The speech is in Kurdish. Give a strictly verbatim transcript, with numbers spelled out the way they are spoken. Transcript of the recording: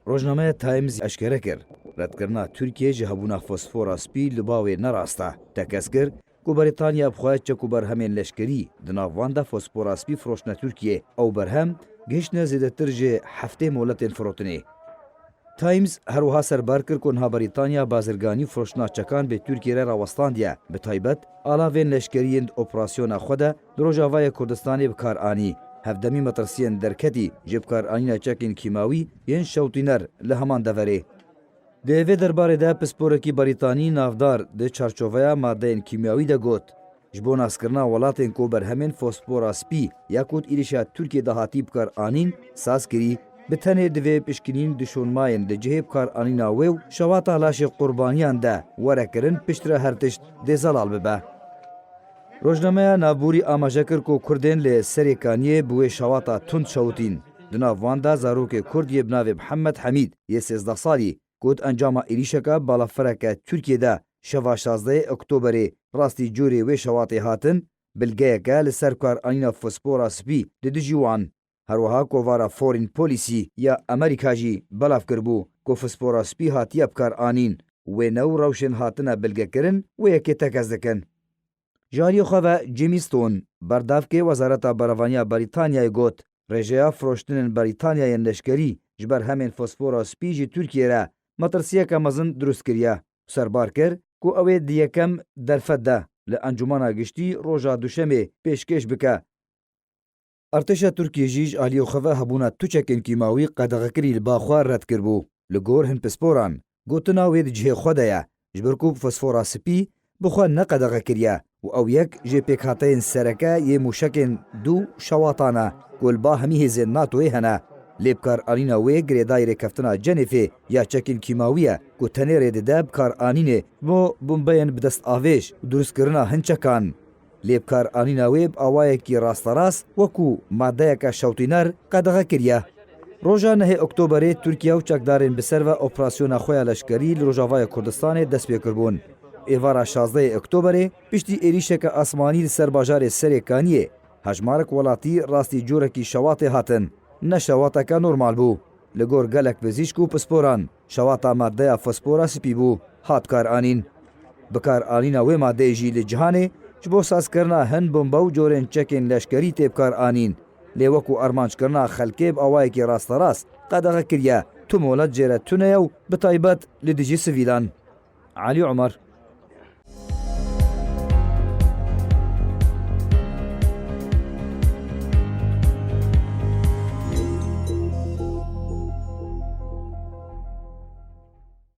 Rojnameya Times eşkere kir, redkirina Tirkiyê ji hebûna fosfora spî li ba wê ne rast e. Tekez kir ku Brîtanya bi xwe çek û berhemên leşkerî, di nav wan de fosfora spî, firoştine Tirkiyê. Ew berhem gihiştine zêdetir ji heftê moletên firotinê. Times her wiha serbar kir ku niha Brîtanya bazirganî û firoştina çekan bi Tirkiyê re rawestandiye, bi taybet alavên leşkerî yên di operasyona xwe de di Rojavayê Kurdistanê bi kar anî. Hevdemî metirsiyên derketî ji bikaranîna çekên kîmawî yên şewtîner li heman deverê. Di vê derbarê de pisporekî Brîtanî navdar di çarçoveya madeyên kîmyawî de got, ji bo naskirina welatên ku berhemên fosfora spî ya ku di êrîşa Tirkiyê de hatî bikar anîn saz kirî, bi tenê divê pişkinîn di şûnmayên di cihê bikaranîna wê û şewata laşê qurbaniyan de were kirin, piştre her tişt dê zelal bibe. Rojnameya Navborî amaje kir ku Kurdên li Serê Kaniyê bi wê şewata tund şewitîn. Di nav wan de zarokê Kurd yê bi navê Mihemed Hemîd yê sêzdeh salî, ku di encama êrîşeke balafireke Tirkiyê de şeva şazdehê Oktoberê rastî corê wê şewatê hatin, bilgeyeke li ser karanîna fosfora spî li dijî wan. Her wiha kovara Foreign Policy ya Amerîka jî belav kiribû ku fosfora spî hatiye bikaranîn. Wêne û rewşên hatine bilgekirin wê yekê tekez dikin. Ji aliyê xwe ve Jimmy Stone, berdavkê Wezareta Berevaniya Brîtanyayê got, rêjeya firoştinên Brîtanya yên leşkerî ji berhemên fosfora spî ji Tirkiyê re metirsiyeke mezin dirust kiriye û serbar kir ku ew ê di yekem derfet de li Encûmena Giştî roja Duşemê pêşkêş bike. Artêşa Tirkiyê jî ji aliyê xwe ve hebûna tu çekên kîmawî qedexekirî li ba xwe red kiribû. Li gor hin pisporan, gotina wê di cihê xwe de ye, ji ber ku fosfora spî bi xwe ne qedexe kiriye û ew yek ji pêkhateyên sereke yê mûşekên dû şewatan e ku li ba hemî hêzên NATOyê hene. Lê bikaranîna wê girêdayî rêkeftina Cenêfê ya çekên kîmawî ye ku tenê rê dide bikaranînê bo bombeyên bi dest avêj û dirustkirina hin çekan. Lê bikaranîna wê bi awayekî rasterast wekû madeyeke şewtîner qedexe kiriye. Roja nehê Oktoberê Tirkiye û çekdarên bi ser ve operasyona xwe ya leşkerî li Rojavayê Kurdistanê dest pê kiribûn. Êvara şazdehê Oktoberê piştî êrîşeke asmanî li ser bajarê Serê Kaniyê hejmarek welatî rastî corekî şewatê hatin. Ne şewateke normal bû. Li gor gelek pizîşk û pisporan, şewata madeya fosfora spî bû, hat karanîn. Bikaranîna wê madeyê jî li cîhanê ji bo sazkirina hin bombe û corên çekên leşkerî tê bikaranîn. Lê wekû armanckirina xelkê bi awayekî rasterast qedexe kiriye, tu molet jê re tune ye û bi taybet li dijî sivîlan. Elî Omer.